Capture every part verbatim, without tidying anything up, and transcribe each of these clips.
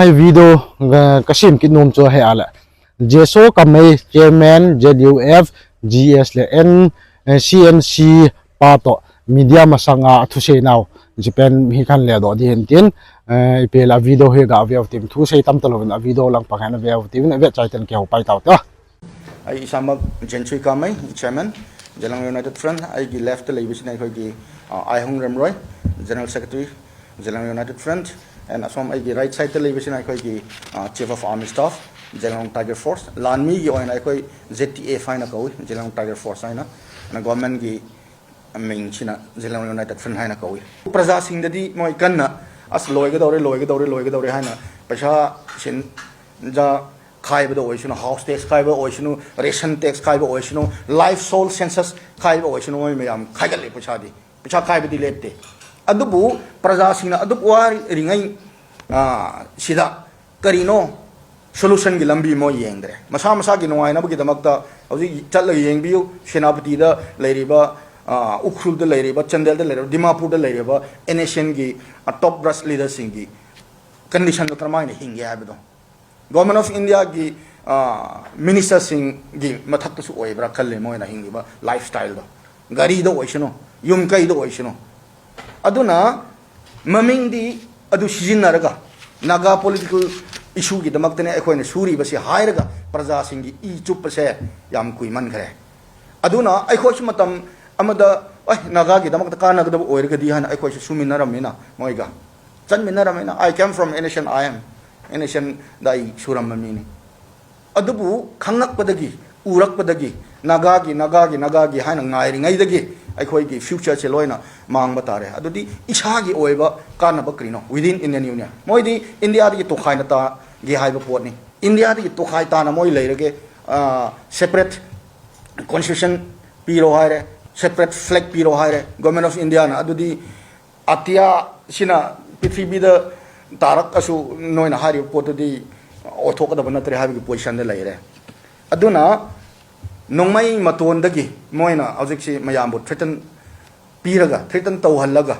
Hi video, eh, ka sem kit nom chu hi a le. Jeso Kamei, Chairman, Z U F, G S le N, eh, C N C pa toh media masanga a thusei nau. Chi pen hi kan le doh ding hin tin, eh, ipi le a video hi ga ve u tin thusei tam ta lou in a video lang pang hin ve u tin ve chai ten kihou pai tau te. ꯑꯩ ꯏꯁꯥꯃꯛ ꯖꯦꯟꯁꯨꯏ ꯀꯥꯃꯩ, Chairman, ꯖꯦꯂꯪ United Front꯫ ꯑꯩꯒꯤ left ꯇ ꯂꯩꯕꯁꯤꯅ ꯑꯩꯈꯣꯏꯒꯤ, ꯑ, ꯑꯥꯏꯍꯣꯡ ꯔꯦꯝꯔꯣꯏ, General Secretary, ꯖꯦꯂꯪ United Front꯫ And ꯑꯁꯣꯝ ꯑꯩꯒꯤ right side ꯇ ꯂꯩꯕꯁꯤꯅ ꯑꯩꯈꯣꯏꯒꯤ, ꯑ, Chief of Army Staff, ꯖꯦꯂꯪ Tiger Force꯫ ꯂꯥꯟꯃꯤꯒꯤ ꯑꯣꯏꯅ ꯑꯩꯈꯣꯏ Z T F ꯍꯥꯏꯅ ꯀꯧꯏ, ꯖꯦꯂꯪ Tiger Force ꯍꯥꯏꯅ꯫ ꯑꯗꯨꯅ government ꯀꯤ ꯃꯤꯡꯁꯤꯅ ꯖꯦꯂꯪ United Front ꯍꯥꯏꯅ ꯀꯧꯏ꯫ ꯄ꯭ꯔꯖꯥꯁꯤꯡꯗꯗꯤ ꯃꯣꯏ ꯀꯟꯅ, "ꯑꯁ, ꯂꯣꯏꯒꯗꯧꯔꯦ, ꯂꯣꯏꯒꯗꯧꯔꯦ, ꯂꯣꯏꯒꯗꯧꯔꯦ" ꯍꯥꯏꯅ ꯄꯩꯁꯥ ꯁꯦꯟꯖꯥ ꯈꯥꯏꯕꯗ ꯑꯣꯏꯁꯅꯨ, house tax ꯈꯥꯏꯕ ꯑꯣꯏꯁꯅꯨ, ration tax ꯈꯥꯏꯕ ꯑꯣꯏꯁꯅꯨ, livestock census ꯈꯥꯏꯕ ꯑꯣꯏꯁꯅꯨ, ꯃꯣꯏ ꯃꯌꯥꯝ ꯈꯥꯏꯒꯠꯂꯦ ꯄꯩꯁꯥꯗꯤ꯫ ꯄꯩꯁꯥ ꯈꯥꯏꯕꯗꯤ ꯂꯦꯞꯇꯦ꯫ ꯑꯗꯨꯕꯨ ꯄ꯭ꯔꯖꯥꯁꯤꯡꯅ ꯑꯗꯨꯛ ꯋꯥꯔꯤꯉꯩ, ꯑ, ꯁꯤꯗ ꯀꯔꯤꯅꯣ solution ꯒꯤ ꯂꯝꯕꯤ ꯃꯣꯏ ꯌꯦꯡꯗ꯭ꯔꯦ꯫ ꯃꯁꯥ ꯃꯁꯥꯒꯤ ꯅꯨꯡꯉꯥꯏꯅꯕꯒꯤꯗꯃꯛꯇ ꯍꯧꯖꯤꯛ ꯆꯠꯂꯒ ꯌꯦꯡꯕꯤꯌꯨ, ꯁꯦꯅꯥꯄꯇꯤꯗ ꯂꯩꯔꯤꯕ, ꯑ, ꯎꯈ꯭ꯔꯨꯜꯗ ꯂꯩꯔꯤꯕ, ꯆꯥꯟꯗꯦꯜꯗ ꯂꯩꯔꯤꯕ, ꯗꯤꯃꯥꯄꯨꯔꯗ ꯂꯩꯔꯤꯕ N S C N ꯒꯤ, ꯑ, top brass leader ꯁꯤꯡꯒꯤ condition ꯗꯣ ꯀꯔꯝꯍꯥꯏꯅ ꯍꯤꯡꯒꯦ ꯍꯥꯏꯕꯗꯣ꯫ Government of India ꯒꯤ, ꯑ, minister ꯁꯤꯡꯒꯤ ꯃꯊꯛꯇꯁꯨ ꯑꯣꯏꯕ꯭ꯔꯥ ꯈꯜꯂꯦ ꯃꯣꯏꯅ ꯍꯤꯡꯂꯤꯕ lifestyle ꯗꯣ꯫ ꯒꯥꯔꯤꯗ ꯑꯣꯏꯁꯅꯨ, ꯌꯨꯝ ꯀꯩꯗ ꯑꯣꯏꯁꯅꯨ꯫ ꯑꯗꯨꯅ ꯃꯃꯤꯡꯗꯤ ꯑꯗꯨ ꯁꯤꯖꯤꯟꯅꯔꯒ Naga political issue ꯒꯤꯗꯃꯛꯇꯅꯦ ꯑꯩꯈꯣꯏꯅ ꯁꯨꯔꯤꯕꯁꯤ ꯍꯥꯏꯔꯒ ꯄ꯭ꯔꯖꯥꯁꯤꯡꯒꯤ ꯏ ꯆꯨꯞꯄꯁꯦ ꯌꯥꯝ ꯀꯨꯏꯃꯟꯈ꯭ꯔꯦ꯫ ꯑꯗꯨꯅ ꯑꯩꯈꯣꯏꯁꯨ ꯃꯇꯝ ꯑꯃꯗ, "ꯑꯩ, ꯅꯥꯒꯥꯒꯤꯗꯃꯛꯇ ꯀꯥꯟꯅꯒꯗꯕ ꯑꯣꯏꯔꯒꯗꯤ" ꯍꯥꯏꯅ ꯑꯩꯈꯣꯏꯁꯨ ꯁꯨꯃꯤꯟꯅꯔꯝꯃꯤꯅ ꯃꯣꯏꯒ꯫ ꯆꯠꯃꯤꯟꯅꯔꯝꯃꯤꯅ꯫ I came from N S C N I M, N S C N ꯗ ꯑꯩ ꯁꯨꯔꯝꯕ ꯃꯤꯅꯤ꯫ ꯑꯗꯨꯕꯨ ꯈꯪꯂꯛꯄꯗꯒꯤ, ꯎꯔꯛꯄꯗꯒꯤ, ꯅꯥꯒꯥꯒꯤ, ꯅꯥꯒꯥꯒꯤ, ꯅꯥꯒꯥꯒꯤ ꯍꯥꯏꯅ ꯉꯥꯏꯔꯤꯉꯩꯗꯒꯤ ꯑꯩꯈꯣꯏꯒꯤ future ꯁꯦ ꯂꯣꯏꯅ ꯃꯥꯡꯕ ꯇꯥꯔꯦ꯫ ꯑꯗꯨꯗꯤ ꯏꯁꯥꯒꯤ ꯑꯣꯏꯕ ꯀꯥꯟꯅꯕ ꯀꯔꯤꯅꯣ? Within Indian Union꯫ ꯃꯣꯏꯗꯤ ꯏꯟꯗꯤꯌꯥꯗꯒꯤ ꯇꯣꯈꯥꯏꯅ ꯇꯥꯒꯦ ꯍꯥꯏꯕ ꯄꯣꯠꯅꯤ꯫ ꯏꯟꯗꯤꯌꯥꯗꯒꯤ ꯇꯣꯈꯥꯏ ꯇꯥꯅ ꯃꯣꯏ ꯂꯩꯔꯒꯦ, ꯑ, separate constitution ꯄꯤꯔꯣ ꯍꯥꯏꯔꯦ, separate flag ꯄꯤꯔꯣ ꯍꯥꯏꯔꯦ, Government of India ꯅ꯫ ꯑꯗꯨꯗꯤ ꯑꯇꯤꯌꯥꯁꯤꯅ ꯄ꯭ꯔꯤꯊꯤꯕꯤꯗ ꯇꯥꯔꯛꯑꯁꯨ ꯅꯣꯏꯅ ꯍꯥꯏꯔꯤꯕ ꯄꯣꯠꯇꯨꯗꯤ ꯑꯣꯏꯊꯣꯛꯀꯗꯕ ꯅꯠꯇ꯭ꯔꯦ ꯍꯥꯏꯕꯒꯤ position ꯗ ꯂꯩꯔꯦ꯫ ꯑꯗꯨꯅ ꯅꯣꯡꯃꯩ ꯃꯇꯣꯟꯗꯒꯤ ꯃꯣꯏꯅ ꯍꯧꯖꯤꯛꯁꯤ ꯃꯌꯥꯝꯕꯨ threaten ꯄꯤꯔꯒ, threaten ꯇꯧꯍꯜꯂꯒ,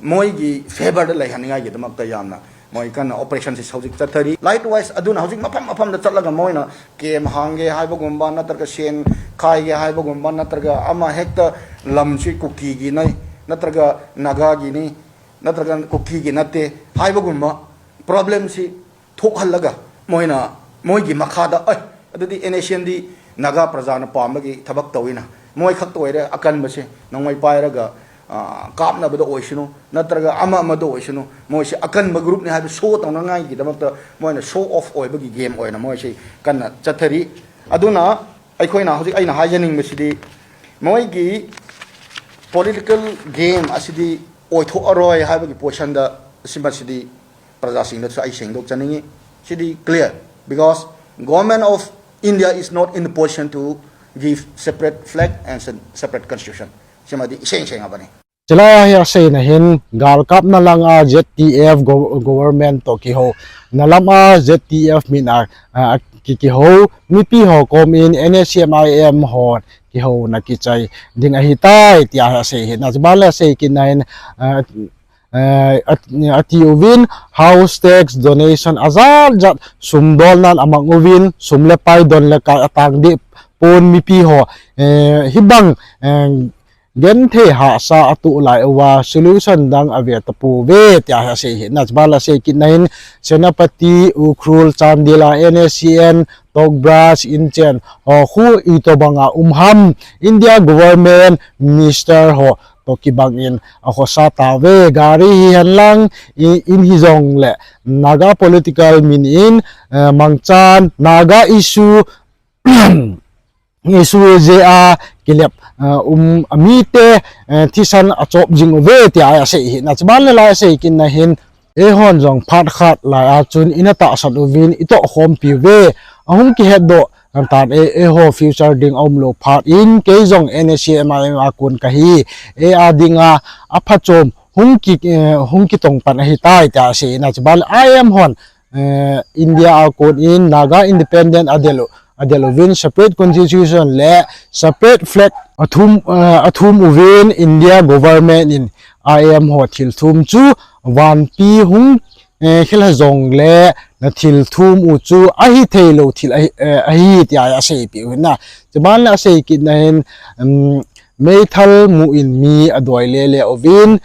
ꯃꯣꯏꯒꯤ favour ꯗ ꯂꯩꯍꯟꯅꯤꯡꯉꯥꯏꯒꯤꯗꯃꯛꯇ ꯌꯥꯝꯅ ꯃꯣꯏ ꯀꯟꯅ operation ꯁꯤ ꯍꯧꯖꯤꯛ ꯆꯠꯊꯔꯤ꯫ Likewise, ꯑꯗꯨꯅ ꯍꯧꯖꯤꯛ ꯃꯐꯝ ꯃꯐꯝꯗ ꯆꯠꯂꯒ ꯃꯣꯏꯅ camp ꯍꯥꯡꯒꯦ ꯍꯥꯏꯕꯒꯨꯝꯕ, ꯅꯠꯇ꯭ꯔꯒ ꯁꯦꯟ ꯈꯥꯏꯒꯦ ꯍꯥꯏꯕꯒꯨꯝꯕ, ꯅꯠꯇ꯭ꯔꯒ ꯑꯃ ꯍꯦꯛꯇ ꯂꯝꯁꯤ ꯀꯨꯀꯤꯒꯤꯅ, ꯅꯠꯇ꯭ꯔꯒ ꯅꯥꯒꯥꯒꯤꯅꯤ, ꯅꯠꯇ꯭ꯔꯒ ꯀꯨꯀꯤꯒꯤ ꯅꯠꯇꯦ ꯍꯥꯏꯕꯒꯨꯝꯕ problem ꯁꯤ ꯊꯣꯛꯍꯜꯂꯒ ꯃꯣꯏꯅ ꯃꯣꯏꯒꯤ ꯃꯈꯥꯗ, "ꯑꯦ, ꯑꯗꯨꯗꯤ N S C N ꯗꯤ ꯅꯥꯒꯥ ꯄ꯭ꯔꯖꯥꯅ ꯄꯥꯝꯕꯒꯤ ꯊꯕꯛ ꯇꯧꯏꯅ, ꯃꯣꯏ ꯈꯛꯇ ꯑꯣꯏꯔꯦ ꯑꯀꯟꯕꯁꯦ, ꯅꯣꯡꯃꯩ ꯄꯥꯏꯔꯒ, ꯑ, ꯀꯥꯞꯅꯕꯗ ꯑꯣꯏꯁꯅꯨ, ꯅꯠꯇ꯭ꯔꯒ ꯑꯃ ꯑꯃꯗ ꯑꯣꯏꯁꯅꯨ, ꯃꯣꯏꯁꯦ ꯑꯀꯟꯕ group ꯅꯤ ꯍꯥꯏꯕ show ꯇꯧꯅꯉꯥꯏꯒꯤꯗꯃꯛꯇ ꯃꯣꯏꯅ show off ꯑꯣꯏꯕꯒꯤ game ꯑꯣꯏꯅ ꯃꯣꯏꯁꯤ ꯀꯟꯅ ꯆꯠꯊꯔꯤ꯫ ꯑꯗꯨꯅ ꯑꯩꯈꯣꯏꯅ ꯍꯧꯖꯤꯛ ꯑꯩꯅ ꯍꯥꯏꯖꯅꯤꯡꯕꯁꯤꯗꯤ ꯃꯣꯏꯒꯤ political game ꯑꯁꯤꯗꯤ ꯑꯣꯏꯊꯣꯛꯑꯔꯣꯏ ꯍꯥꯏꯕꯒꯤ position ꯗ ꯁꯤꯃꯁꯤꯗꯤ ꯄ꯭ꯔꯖꯥꯁꯤꯡꯗꯁꯨ ꯑꯩ ꯁꯦꯡꯗꯣꯛꯆꯅꯤꯡꯉꯤ꯫ ꯁꯤꯗꯤ clear, because Government of India is not in the position to give separate flag and se-, separate constitution꯫ ꯁꯤꯃꯗꯤ ꯏꯁꯦꯡ ꯁꯦꯡꯉꯕꯅꯤ꯫ Chulai hi aseina hin, galkapna langa Z T F go-, government toh kihou, na lama Z T F min a, a, ki, kihou, mipi ho komin N S C N I M ho kihouna kichai ding ahitai, tia hi asei hi. Na chuban le asei kit na hin, a, a, a, ati uvin, house tax, donation, ajat jat, sum dolnan amang uvin, sum le pai don le kai atang deh pon mipi ho, eh, hibang, eh, genthei hahsa atoh lai uva solution dang ave tapouve, tia hi asei hi. Na chuban le asei kit na hin, Senapati, Ukhrul, Chandel a N S C N, Tokbras, Inchen, ho khu itobanga um ham, India government minister ho toh kibang in akhosa tauve, gari hihen lang, i-, in hijongle, Naga political min in, eh, mangchan, Naga issue, issue jeh a kilep, eh, um, amite, eh, thisan achop jing uve, tia hi asei hi. Na chuban le lai asei kit na hin, eihon jong phat khat lai a chun ina tahsan uvin, itoh khompi uve. Ahung kihetdoh tan e, eiho future ding aumlou phat in, kei jong N S C N I M a kon kahi, eia dinga aphachom hung ki, eh, hung kitong pan ahitai, tia asei na chuban le I M hon, eh, India a kon in Naga independent adel u, adel uvin separate constitution le separate flag athum, eh, athum uvin India government in I M ho thil thum chu vanpi hung, eh, khel ha jongle na thil thum u chu ahi theilou thil ahi, eh, ahi tia asei peh u ahi na. Chuban le asei kit na hin, um, meithal mu in mi adoi lele uvin,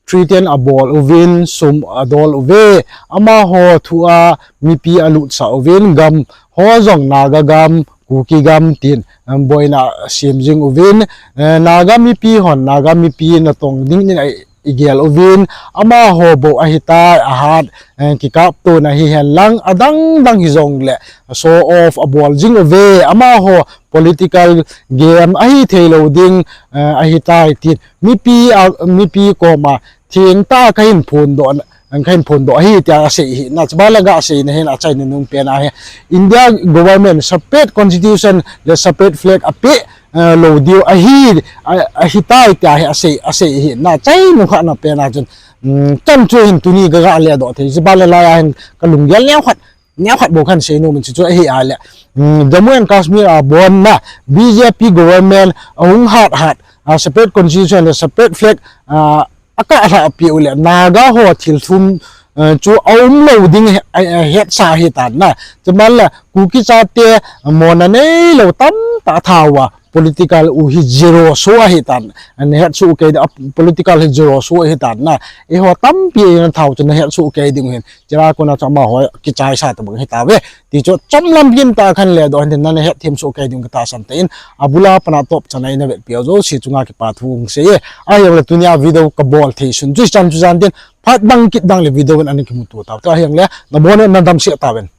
threaten abol uvin, sum adol uve, amaho thu a mipi alutsah uvin, gam ho jong Naga gam, Kuki gam tin, um, boina asem jing uvin, eh, Naga mipi hon, Naga mipi natong ding in a igel uvin, amaho bou ahitai, ahat, eh, kikaptona hihen lang, adang dang hijongle, show off abol jing uve, amaho political game ahi theilou ding, eh, ahitai tin, mipi a, mipi koma thengtah kahin phondoh, kahin phondoh ahi tia asei ahi na. Chuban le gasei na hin achaina nung pen ahi. India government separate constitution le separate flag apeh, eh, lou diu ahi, a, ahitai tia hi asei, asei ahi na. Chai nung khat na pen a chun, um, chan chu hin tuni ka ga ledoh thei. Chuban le lai a hin kalunggel neo khat, neo khat bou kahin sei nom in chu chu ahi a le. Um, Jammu and Kashmir a bon na B J P government ahung hat hat, a separate constitution le separate flag, a, akah lhah peh u le Naga ho thil thum, eh, chu aum lou ding he, a, a, hetsa ahitan na. Chuban le Kuki chate mona neilou tamtah thao a political u hi zero soh ahitan. Nahet soh kei ding, a, political hi zero soh ahitan na. Eiho tampi in thao chu nahet soh kei ding u hin. Chira kona chu amaho kichaisa tabang hitauve. Ti chu chomlam gin tah kahin ledoh hin tin, nana hetthem soh kei ding katahsan tan, abula pat a atop chan a eina vetpi u jouse chunga kipa thu hung sei e. Ahijongle tunia video kabol thei sun chu hichan chu jan tin, phat bang kit dang le video in ana kimuto tau. Ahijongle nabon un nadamsel tauvin.